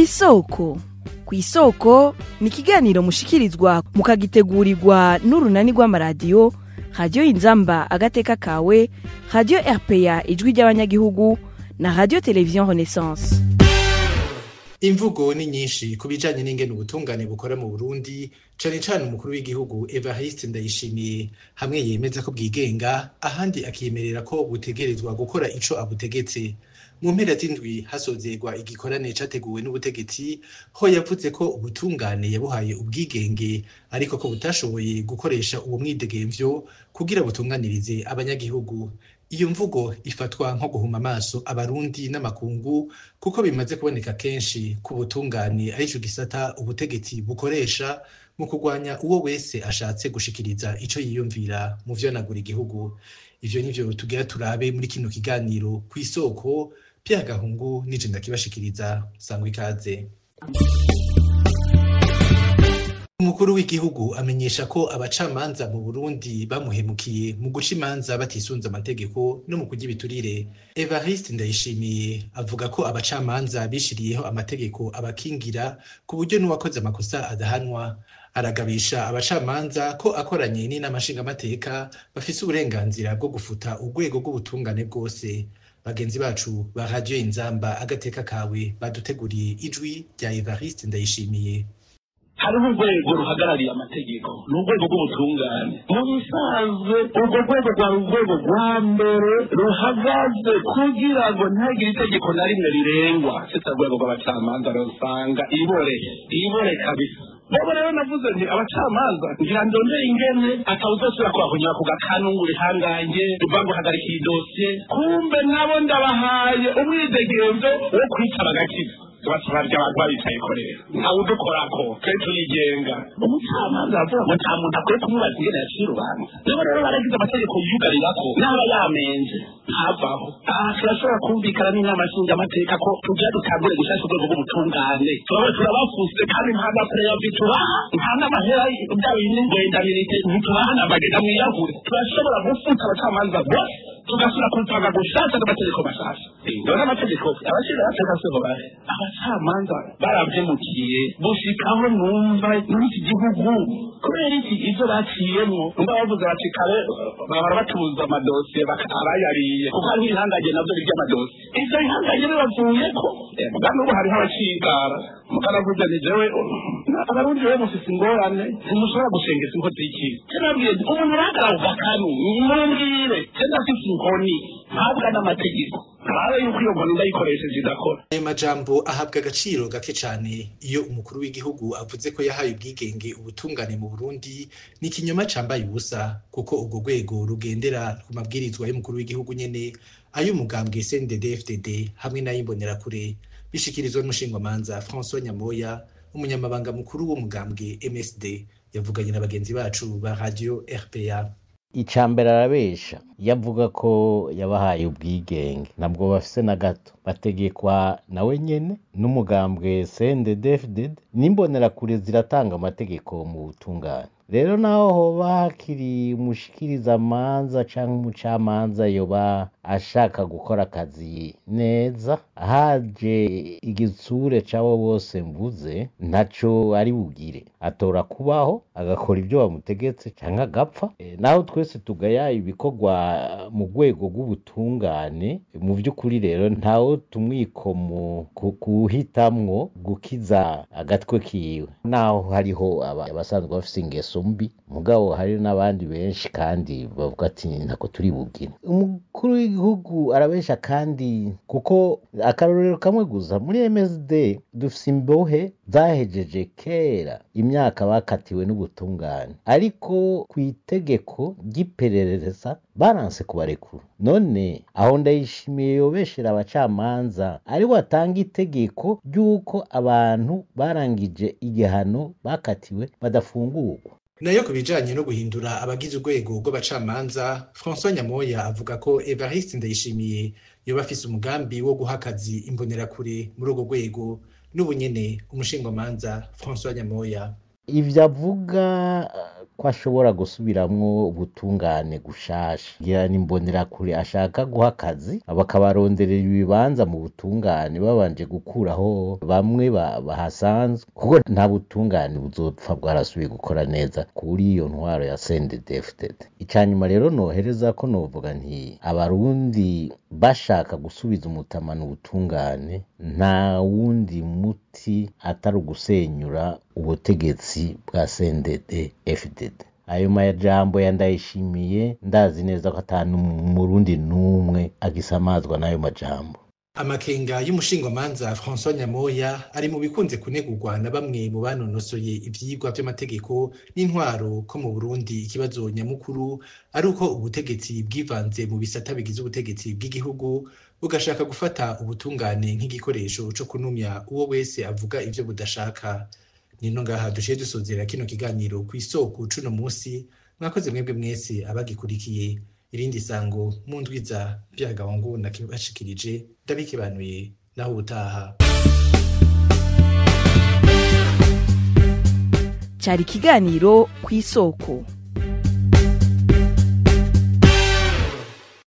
Kw'isoko. Kw'isoko ni ikiganiro mushikirizwa mukagitegurirwa n'urunani rw'amaradiyo Radiyo Inzamba Agateka Kawe, Radiyo RPA Ijwi ry'Abanyagihugu na Radiyo Televiziyo Renaissance. Imvugo ni nyinshi ku bijanye n'ingene ubutungane bukora mu Burundi, cane cane umukuru w'igihugu Evariste Ndayishimiye hamwe yemeza ko bwigenga, ahandi akiyemerera ko butegerezwa gukora ico abutegetse. Mu mpera z'indwi hasozerwa igikorane categuwe n'ubutegetsi, ho yavuze ko ubutungane yabuhaye ubwigenge, ariko ko butashoboye gukoresha uwo mwidegemvyo kugira butunganirize abanyagihugu. Iyo mvugo ifatwa nko guhuma amaso abarundi n'amakungu, kuko bimaze kuboneka kenshi ku butungane arico gisata ubutegetsi bukoresha mu kurwanya uwo wese ashatse gushikiriza ico yiyumvira mu vyonagura igihugu. Ivyo nivyo tugira turabe muri kino kiganiro Kw'isoko. Pierre Gahungu nije ndakibashikiriza, sangwa ikaze. Umukuru w'igihugu amenyesha ko abacamanza mu Burundi bamuhemukiye mu guca imanza batisunze amategeko no mu kurya ibiturire. Evariste Ndayishimiye avuga ko abacamanza bishiriyeho amategeko abakingira ku buryo n'uwakoze amakosa adahanwa. Aragabisha abacamanza ko akoranye n'inama nshingamateka bafise uburenganzira bwo gufuta urwego rw'ubutungane bwose. Bagenzi bacu ba Radiyo Inzamba Agateka Kawe baduteguriye ijwi rya Evariste Ndayishimiye. Hariho urwego ruhagarariye amategeko, ni urwego rw'ubutungane. Mu bisanzwe urwo rwego rwari urwego rwa mbere ruhagaze kugira ngo ntihagire itegeko na rimwe rirengwa. Sita urwego rw'abacamanza rusanga ibore ibore kabisa. Bobo rero navuze nti abacamanza ngira ndondere ingene atawuzosubira kubahunyura ku gakanu ngo urihangange uva ngo uhagarike iyi dosiye, kumbe nabo ndabahaye umwidegemvyo wo kwica bagakiza. Tubabarya abantu babicaye ko rero ntawe udukorako, twe turigenga. Umucamanza aravuga ngo nta muntu akwiye kumubaza ingene yaciye urubanza. Nibo rero baragize amategeko yiyugarirako n'aba yamenje ntavaho. Aha turashobora kumvikana n'inama nshingamateka ko tugira dutangure gushasha urwego rw'ubutungane. Turaba turabafuse kandi nta mapreyavi tubaha, nta n'amahera bya bindi ngo indemnité ntitubaha, nabagenda mwiyahure. Turashobora gufuta abacamanza bose tugasubira kupanga gushasha n'amategeko mashasha. None amategeko abashinga amateka sibo bahe? Abacamanza baravyemukiye gushikaho numva muri iki gihugu kubera iki ivyo baciyemwo. Numva bavuze bati kare bahora batuza amadosiye abayariye, kuko hariho ibihangange navyo birya amadosiye. Ivyo bihangange bibavuyeko muga n'ubu hariho abacigara. Muga navuze nti jewe abarundi rero mufise ingorane, ntimushobora gushengeza inkozi y'ikibi. Je nabwiye nti umuntu arahagarara ku gakanu mumbwire, je ndafise inkoni ntabwa n'amategeko, ntabe yuko iyo nkoni ndayikoresheje idakora. Ayo majambo ahabwa agaciro gake cane iyo umukuru w'igihugu avuze ko yahaye ubwigenge ubutungane mu Burundi. Ni ikinyoma cambaye ubusa, kuko urwo rwego rugendera ku mabwirizwa y'umukuru w'igihugu nyene, ay'umugambwe CNDD-FDD hamwe n'ay'imbonerakure. Bishikirizwa n'umushingwamanza François Nyamoya, umunyamabanga mukuru w'umugambwe MSD, yavuganye na bagenzi bacu ba Radio RPA. Icambere arabesha yavuga ko yabahaye ubwigenge, ntabwo bafise na gato, bategekwa nawe nyene n'umugambwe CNDD-FDD n'imbonerakure ziratanga amategeko mu butungane. Rero naho hoba hakiri umushikirizamanza canke umucamanza yoba ashaka gukora akazi neza, haje igitsure c'abo bose mvuze, ntaco ari bugire, atora kubaho agakora ibyo bamutegetse canke agapfa. Naho twese tugaya ibikorwa mu rwego rw'ubutungane, mu vy'ukuri rero ntawo tumwikomo kuhitamwo gukiza agatwe kiwe. Naho hariho abasanzwe bafise ingeso mbi, mugabo hari n'abandi benshi kandi bavuga ati ntako turi bugire. Umukuru w'igihugu arabesha kandi, kuko akarorero kamwe gusa, muri MSD dufise imbohe zahejeje kera imyaka bakatiwe n'ubutungane, ariko ku itegeko ry'iperereza baranse kubarekura. None aho Ndayishimiye yobeshera abacamanza ariwe atanga itegeko ry'uko abantu barangije igihano bakatiwe badafungurwa. Nayo ku bijanye no guhindura abagize urwego rw'abacamanza, François Nyamoya avuga ko Evariste Ndayishimiye yoba afise umugambi wo guha akazi imbonerakure muri urwo rwego. N'ubu nyene umushingwamanza François Nyamoya. Ivyo avuga ko ashobora gusubiramwo ubutungane gushasha. Ngira ni imbonerakure ashaka guha akazi, bakabaronderera ibibanza mu butungane babanje gukuraho bamwe bahasanzwe, kuko nta butungane buzopfa bwarasubiye gukora neza kuri iyo ntwaro ya CNDD-FDD. Icanyuma rero nohereza ko novuga nti abarundi bashaka gusubiza umutamana ubutungane, nta wundi muti atari ugusenyura ubutegetsi bwa CNDD-FDD. Ayo majambo ya Ndayishimiye ndazi neza ko ata n'umurundi n'umwe agisamazwa n'ayo majambo. Amakenga y'umushingwamanza François Nyamoya ari mu bikunze kunegurwa na bamwe mu banonosoye ivyigwa vy'amategeko n'intwaro ko mu Burundi ikibazo nyamukuru ari uko ubutegetsi bwivanze mu bisata bigize ubutegetsi bw'igihugu, bugashaka gufata ubutungane nk'igikoresho co kunumya uwo wese avuga ivyo budashaka. Nino ngaha duciye dusozera kino kiganiro kw'isoko cuno musi. Mwakoze mwebwe mwese abagikurikiye. Irindi sango mu ndwiza vyagahungu nakibashikirije, ndabikibanuye naho ubutaha. Cari ikiganiro kw'isoko.